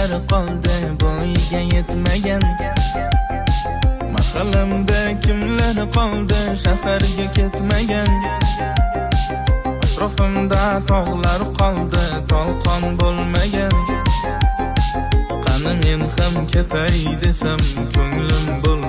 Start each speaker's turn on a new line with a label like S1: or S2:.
S1: Kimlar qoldi bo'yiga yetmagan? Mahallamda kimlar qoldi shaharga ketmagan? Atrofimda tog'lar qoldi, tolqon bo'lmagan. Qani men ham ketay desam, ko'nglim bo'lmagan.